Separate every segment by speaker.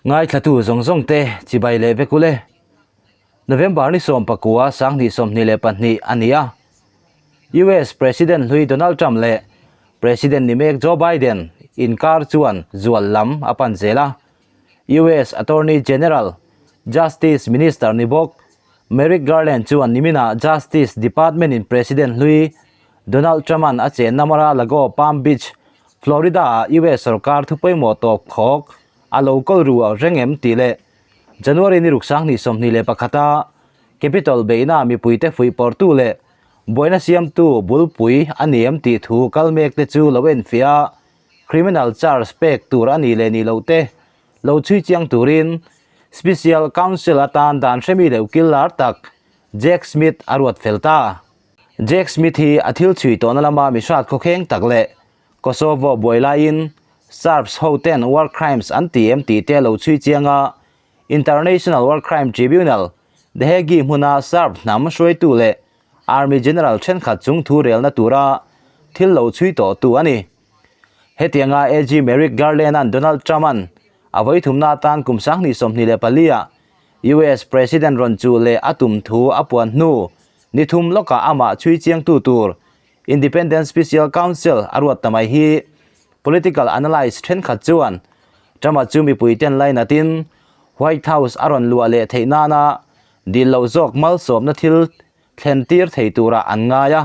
Speaker 1: Ngaithlatu zawng zawng te chibai leh vek ule. November ni 19 2022 a ni a. US President hlui Donald Trump leh President ni mek Joe Biden inkar chuan zual lam a pan zel a. US Attorney General, Justice Minister ni bawk Merrick Garland chuan niminah Justice Department-in President hlui Donald Trump-a'n a chenna Mar-a-Lago, Palm Beach, Florida-ah US sorkar thu pawimawh tawp khawk a lo kawl ru reng em tih leh January ni ruk 2021-a Capitol beihna mipuite fuih pawrtu leh buaina siamtu bulpui a ni em tih thu kal mek te chu lo enfiah a, criminal charge pek tur a nih leh nih loh te lo chhui chiang turin Special Counsel atan dan hremi leh ukil lar tak Jack Smith a ruat fel ta. Jack Smith hi a thil chhui tawhna lama mi hrat khawkheng tak leh Kosovo buai laiin Serbs ho ten war crimes an ti em tih te lo chhui chiang a, International War Crime Tribunal, The Hague hmuna Serb hnam hruaitu leh Army General thenkhat chung thu relna tura thil lo chhui tawhtu a ni. Hetianga AG Merrick Garland-a'n Donald Trump-a'n a vawithumna atan kum 2024-ah US President rawn chuh leh a tum thu a puan hnu ni thum lawkah amah chhui chiangtu tur Independent Special Counsel a ruat ta mai hi political analyst thenkhat chuan Trump-a chu mipuiten lainatin White House a rawn luah leh theih nana dil loh zawk malsawmna thil thlen tir thei turah an ngai a.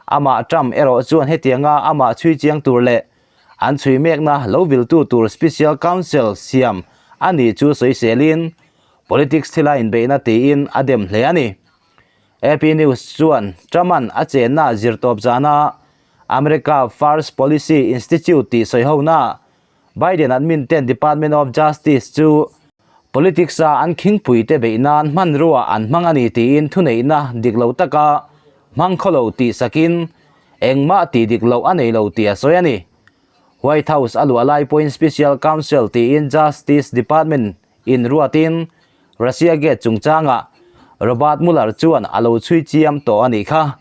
Speaker 1: Amah Trump erawh chuan hetianga amah chhui chiang tur leh an chhui mekna lo viltu tur Special Counsel siam a nih chu sawiselin politics thila inbeihna tiin a dem hle a ni. AP News chuan Trump-a'n a chenna zirtawp zana America First Policy Institute tih sawihona Biden admin ten Department of Justice chu politics-a an khingpuite beih nan hmanrua an hmang a ni tiin thuneihna dik lo taka hmang khaw lo tih sakin engmah tih dik loh a nei lo tih a sawi a ni. White House a luah lai pawhin Special Counsel tiin Justice Department in ruatin Russia Gate chungchangah Robert Mueller chuan a lo chhui chiam tawh a nih kha.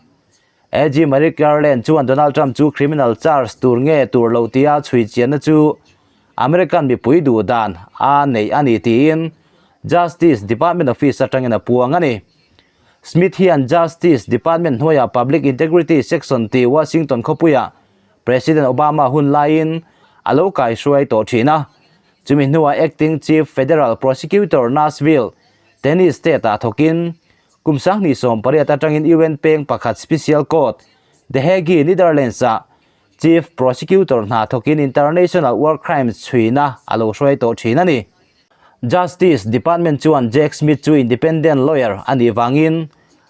Speaker 1: AG Merrick Garland chuan Donald Trump chu criminal charge tur nge tur lo tia chhui chianna chu American mipui duh dan a neih a ni tiin Justice Department office atangin a puang a ni. Smith hian Justice Department hnuaiah Public Integrity Section tih Washington khawpuiah President Obama hun laiin a lo kaihruai tawh thin a. Chumi hnuah Acting Chief Federal Prosecutor Nashville, Tennessee State-ah thawkin Kum 2018 atangin UN peng pakhat Special Court, The Hague, Netherlands-ah Chief Prosecutor hna thawkin International War Crimes chhuina a lo hruai tawh thin a ni. Justice Department chuan Jack Smith chu independent lawyer a nih vangin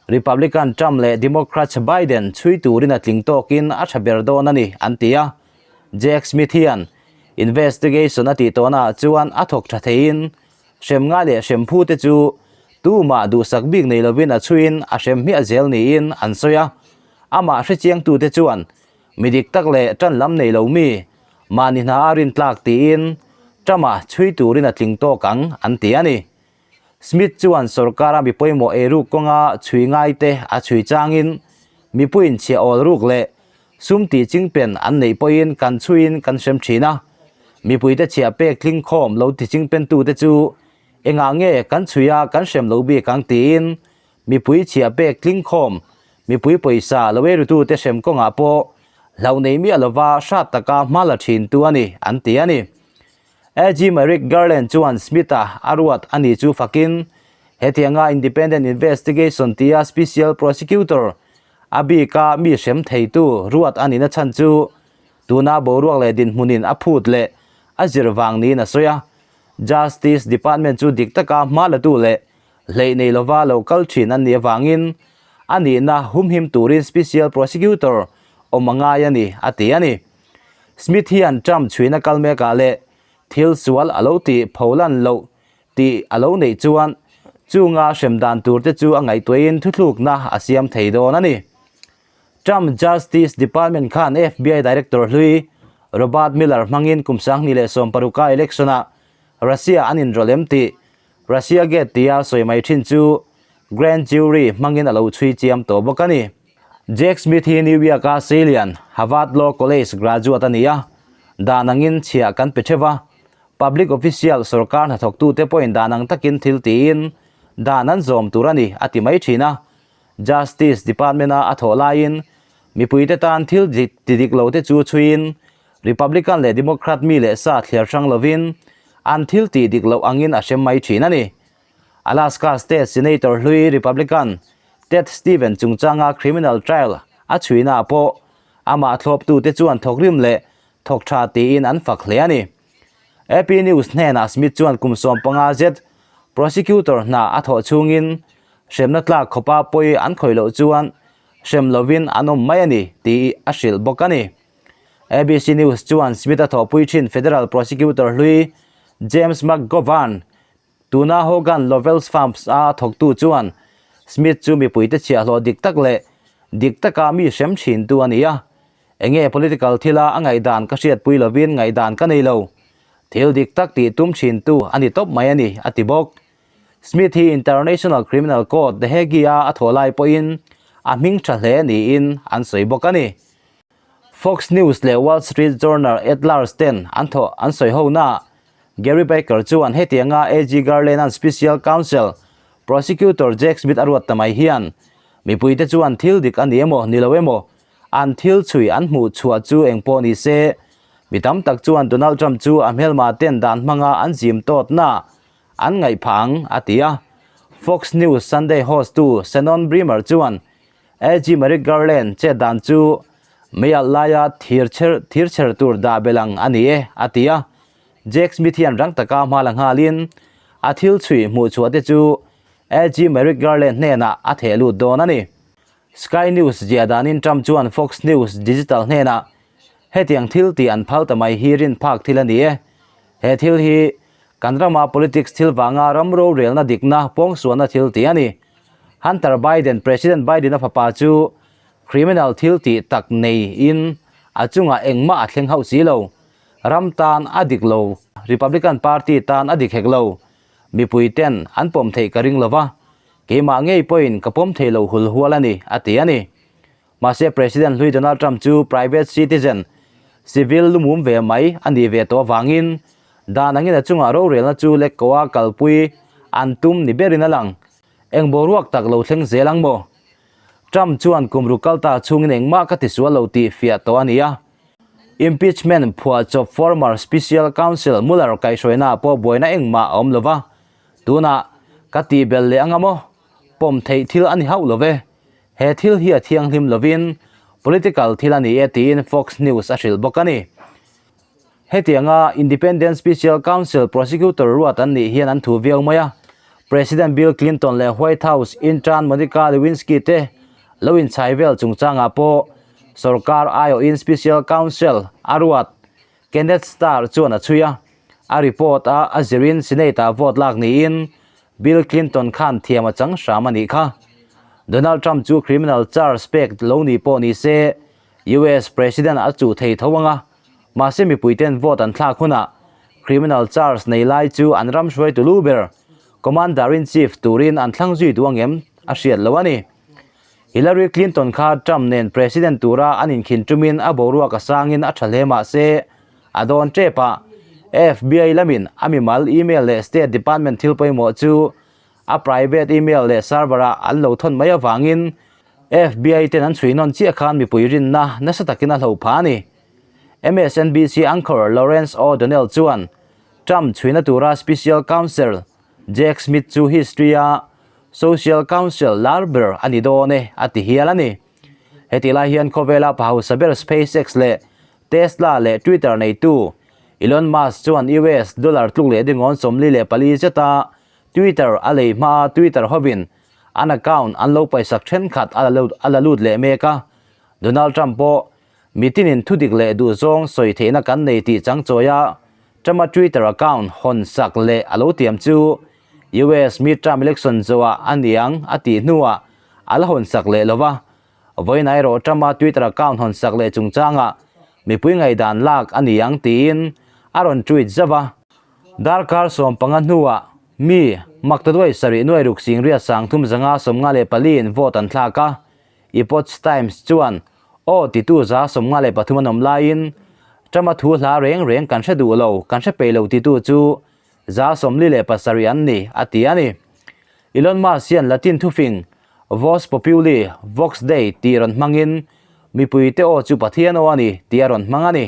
Speaker 1: Republican Trump leh Democrats Biden chhui turin a tling tawkin a tha ber dawn a ni an ti a. Jack Smith hian investigation a tih tawhnaah chuan a thawk tha theiin Hrem ngai leh hrem phu te chu tumah duhsak bik nei lovin a chhuiin a hrem hmiah zel niin an sawi a. Amah hrechiangtute chuan mi dik tak leh tan lam nei lo mi mahni hna a rintlak tiin Trump-a chhui turin a tling tawk ang an ti a ni. Smith chuan sorkara mi pawimawh eiruk kawnga chhui ngaite a chhui changin mipuiin chhiah awl ruk leh Sum tih chingpen an neih pawhin kan chhuiin kan hrem thin a, mipuite chhiah pek tling khawm lo ti chingpentute chu engah nge kan chhui a kan hrem lo bik ang tiin mipui chhiah pek tling khawm mipui pawisa lo eirutute hrem kawngah pawh hlauh nei miah lova hrat taka hma la thintu a ni an ti a ni. AG Merrick Garland chuan Smith-a a ruat a ni chu fakin hetianga Independent Investigation tia Special Prosecutor A bika mi hrem theitu ruat a nihna chhan chu tuna boruak leh dinhmunin a phut leh a zir vang niin a sawi a. Justice Department chu dik taka hma latu leh hleih nei lova lo kal thin an nih avangin a nihna humhim turin Special Prosecutor awm a ngai a ni, a ti a ni. Smith hian Trump chhuina kal mekah leh thil sual a lo tih pholan loh tih a lo neih chuan chunga hrem dan tur te chu a ngaihtuahin thuthlukna a siam thei dawn a ni. Trump Justice Department khan FBI Director hlui Robert Mueller hmangin kum 2016 election-ah Russia an inrawlh em tih Russiagate tia sawi mai thin chu Grand Jury hmangin a lo chhui chiam tawh bawk a ni. Jack Smith hi New York-a Seilian Harvard Law College graduate a ni a, dan angin chhiah kan pe theuh a. Public official sorkar hnathawktute pawhin dan ang takin thil tiin dan an zawm tur a ni, a ti mai thin a. Justice Department-a a thawh laiin mipuite tan thil ti dik lote chu chhuiin Republican leh Democrat mi leh sa thliar hrang lovin an thil tih dik loh angin a hrem mai thin a ni. Alaska State Senator hlui Republican Ted Stevens chungchanga criminal trial a chhuinaah pawh amah thlawptute chuan thawkrim leh thawk tha tiin an fak hle a ni. AP News hnenah Smith chuan kum 15 zet prosecutor hna a thawh chhungin hremna tlak khawpa pawi an khawih loh chuan hrem lovin an awm mai a ni tih a hrilh bawk a ni. ABC News chuan Smith-a thawhpui thin federal prosecutor hlui James McGovern Tuna Hogan Lovells Farms a thawktu chuan Smith chu mipuite chhiahhlawh dik tak leh dik taka mi hrem thintu a ni a. Enge political thila a ngaihdan ka hriatpui lovin ngaihdan ka nei lo. Thil dik tak tih tum thintu a ni tawp mai a ni, a ti bawk. Smith hi International Criminal Court The Hague-a a thawh lai pawhin a hming tha hle niin an sawi bawk a ni. Fox News leh Wall Street Journal at large ten an thawh an sawi ho naah Gary Becker chuan hetianga AG Garland-a'n Special Counsel Prosecutor Jack Smith a ruat ta mai hian mipuite chuan thil dik a ni emaw ni lo emaw an thil chhui an hmuh chhuah chu eng pawh ni se mi tam tak chuan Donald Trump chu a hmelma ten dan hmanga an zim tawtna an ngaih phah ang a ti a. Fox News Sunday host tu Shannon Bremer chuan AG Merrick Garland chet dan chu mei alh laia thir chher thir chher tur dah belh ang a ni e, a ti a. Jack Smith hian rang taka hma la nghalin a thil chhui hmuh chhuah te chu AG Merrick Garland hnenah a theh lut dawn a ni. Sky News ziah danin Trump chuan Fox News Digital hnenah hetiang thil tih an phal ta mai hi rin phak thil a ni e. He thil hi kan rama politics thil vanga ram rorelna dikna pawngsualna thil tih a ni. Hunter Biden, President Biden-a fapa chu criminal thil tih tak neiin a chungah engmah a thleng hauh si lo. Ram tan a dik lo, Republican Party tan a dik hek lo. Mipui ten an pawm theih ka ring lo va, keimah ngei pawhin ka pawm thei lo hul hual a ni, a ti a ni. Mahse President hlui Donald Trump chu private citizen, civil lumum ve mai a nih ve tawh avangin dan angin a chungah rorelna chu lek koa kalpui an tum ni berin a lang. Eng boruak tak lo thleng zel ang maw? Trump chuan kum ruk kal ta chhungin engmah ka tisual lo tih fiah tawh a ni a. Impeachment phuahchawp former Special Counsel Mueller kaihhruaina pawh buaina engmah a awm lo va, tunah ka tihbel leh anga maw? Pawm theih thil a ni hauh lo ve. He thil hi a thianghlim lovin political thil a ni e tiin Fox News a hrilh bawk a ni. Hetianga Independent Special Counsel Prosecutor ruat an nih hian an thu viau mai a, President Bill Clinton leh White House intern Monica Lewinsky te lo inchhai vel chungchangah pawh sorkar aiawhin Special Counsel a ruat Kenneth Starr chuan a chhui a, a report a a zirin Senate-ah vote lak niin Bill Clinton khan thiam a chang hram a nih kha. Donald Trump chu criminal charge pek lo ni pawh ni se US President a chuh thei tho ang a, mahse mipuiten vote an thlak hunah criminal charge nei lai chu an ram hruaitu lu ber Commander-in-Chief turin an thlang zui duh ang em a hriat lo a ni. Hillary Clinton kha Trump nen President tura an inkhin tumin a boruak a sangin a tha hle mahse a dawn tep a, FBI lamin a mimal email leh State Department thil pawimawh chu a private email leh server-ah an lo thawn mai avangin FBI ten an chhui nawn chiah khan mipui rinna nasa takin a hloh phah a ni. MSNBC anchor Lawrence O'Donnell chuan Trump chhuina tura Special Counsel Jack Smith chu history-a Social Council lar ber a ni dawn e, a ti hial a ni. Hetih lai hian khawvela pa hausa ber SpaceX leh Tesla leh Twitter neitu Elon Musk chuan US dollar tluk leh dingawn 44 zeta Twitter a lei hmaa Twitter hovin an account an lo paisak thenkhat a la lut leh mek a. Donald Trump pawh Mitinin thudik leh duhzawng sawi theihna kan nei tih changchawia Trump-a Twitter account hawn sak leh a lo tiam chu US midterm election zawhah a niang a tih hnuah a la hawn sak leh lo va. Vawiin erawh Trump-a Twitter account hawn sak leh chungchangah mipui ngaihdan lak a niang tiin a rawn tweet zauh a. Darkar 15 hnuah mi maktaduai sarih nuai ruk singriat 35 54 in vote an thlak a. Epoch Times chuan aw titu 93 an awm laiin Trump-a thu hla reng reng kan hre duh lo, kan hre peih lo titu chu 47% an ni, a ti a ni. Elon Musk hian Latin thufing Vox Populi, Vox Dei tih rawn hmangin mipuite aw chu Pathian aw a ni tih a rawn hmang a ni.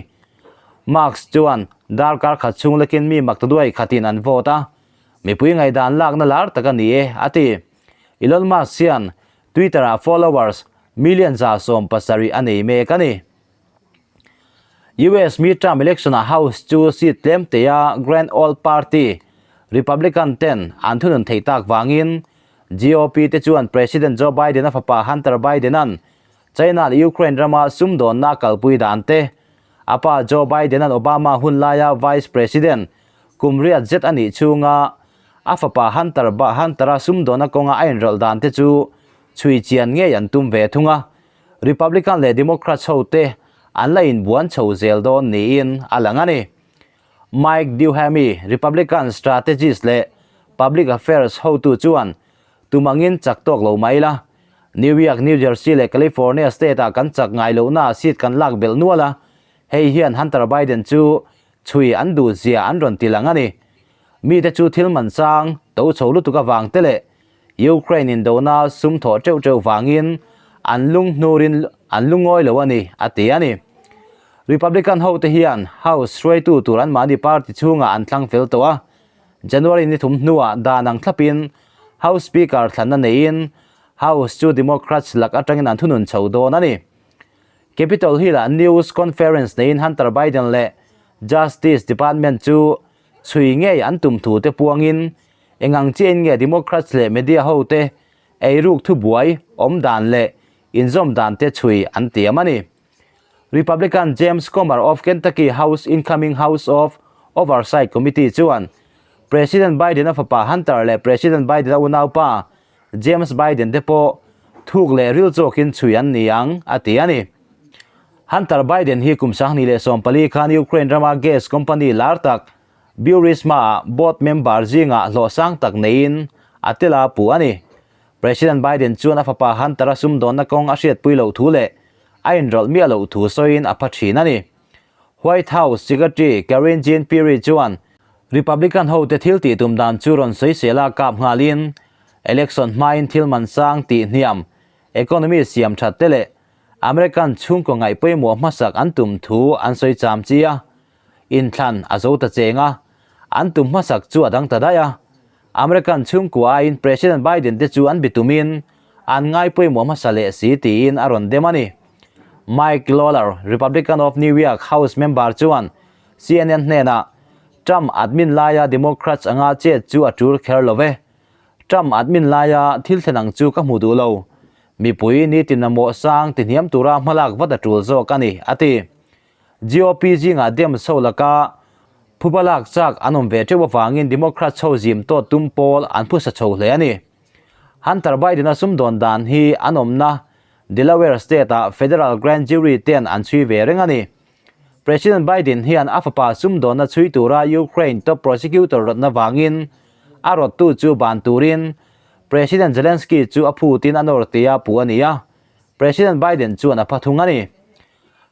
Speaker 1: Musk chuan darkar khat chhung lekin mi maktaduai khatin an vote a, mipui ngaihdan lakna lar tak a ni e, a ti. Elon Musk hian Twitter-ah followers million 170 a nei mek a ni. US midterm election-ah House chu seat tlem teia Grand Old Party, Republican ten an thunun theih tak vangin GOP te chuan President Joe Biden-a fapa Hunter Biden-a'n China leh Ukraine rama sumdawnna a kalpui dan te, a pa Joe Biden-a'n Obama hun laia Vice President kum riat zet a nih chhunga a fapa Hunter Hunter-a sumdawnna kawnga a inrawlh dan te chu chhui chian ngei an tum ve thung a. Republican leh Democrats ho te an la inbuan chho zel dawn niin a lang a ni. Mike Duhamy, Republican strategist leh public affairs hotu chuan tumangin chak tawk lo mai la. New York, New Jersey leh California state-ah kan chak ngai lohna seat kan lak belh nual a, hei hian Hunter Biden chu chhui an duh zia an rawn ti lang a ni. Mite chu thil man chang to chho lutuk avang te leh Ukraine indona sum thawh teuh teuh vangin an lung hnurin an lungawi lo a ni, a ti a ni. Republican hote hian House hruaitu tur anmahni party chhungah an thlang fel tawh a, January ni thum hnuah dan ang thlapin House Speaker thlanna neiin House chu Democrats lak atangin an thunun chho dawn a ni. Capitol Hill-ah news conference neiin Hunter Biden leh Justice Department chu chhui ngei an tum thu te puangin Engang chiahin nge Democrats leh media hote eiruk thubuai awm dan leh inzawm dan te chhui an tiam a ni. Republican James Comer of Kentucky House incoming House of Oversight Committee chuan President Biden-a fapa Hunter leh President Biden-a unaupa James Biden te pawh thuk leh ril chawkin chhui an ni ang, a ti a ni. Hunter Biden hi kum 2014 khan Ukraine rama gas company lar tak Burisma-ah board member zingah hlawh sang tak neiin a tel a puh a ni. President Biden chuan a fapa Hunter-a sumdawnna kawng a hriatpui loh thu leh a inrawlh miah loh thu sawiin a pha thin a ni. White House Secretary Karine Jean-Pierre chuan Republican hote thil tih tum dan chu rawn sawisel a kap nghalin election hmain thil man sang tih hniam, economy siam that te leh American chhungkaw ngaih pawimawh hmasak an tum thu an sawi cham chi a. Inthlan a zo ta cheng a, an tum hmasak chu a dang ta daih a. American chhungkua aiin President Biden te chu an bitumin an ngai pawimawh hmasa leh si tiin a rawn dem a ni. Mike Lawler, Republican of New York House member chuan CNN hnenah, Trump admin laia Democrats anga chet chu a tul kher lo ve. Trump admin laia thil thlen ang chu ka hmu duh lo. Mipui nitin mamawh sang ti hniam tura hmalak vat a tul zawk a ni, a ti. GOP zingah Dems ho laka phuba lak chak an awm ve teuh avangin Democrats ho zim tawt tum pawl an phusa chho hle a ni. Hunter Biden-a sumdawn dan hi an awmna Delaware State-ah Federal Grand Jury ten an chhui ve reng a ni. President Biden hian a fapa sumdawnna chhui tura Ukraine top prosecutor rawtna vangin a rawttu chu ban turin President Zelensky chu a phutin a nawr tia puh a ni a, President Biden chuan a pha thung a ni.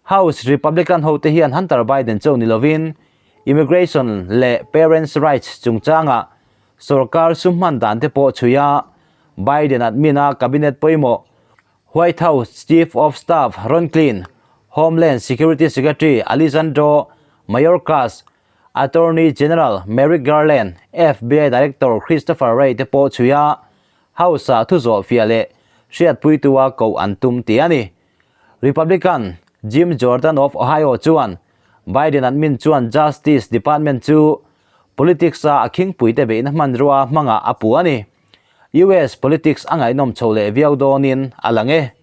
Speaker 1: House Republican hote hian Hunter Biden chauh ni lovin immigration leh parents rights chungchanga sorkar sum hman dan te pawh chhui a, Biden admin a cabinet pawimawh White House Chief of Staff Ron Klain, Homeland Security Secretary Alejandro Mayorkas, Attorney General Merrick Garland, FBI Director Christopher Wray te pawh chhui a, House-ah thu zawhfiah leh hriatpuitua koh an tum tih a ni. Republican Jim Jordan of Ohio chuan Biden admin chuan Justice Department chu politics-a a khingpuite beihna hmanrua hmangah a puh a ni. US politics a ngaihnawm chho leh viau dawnin a lang e.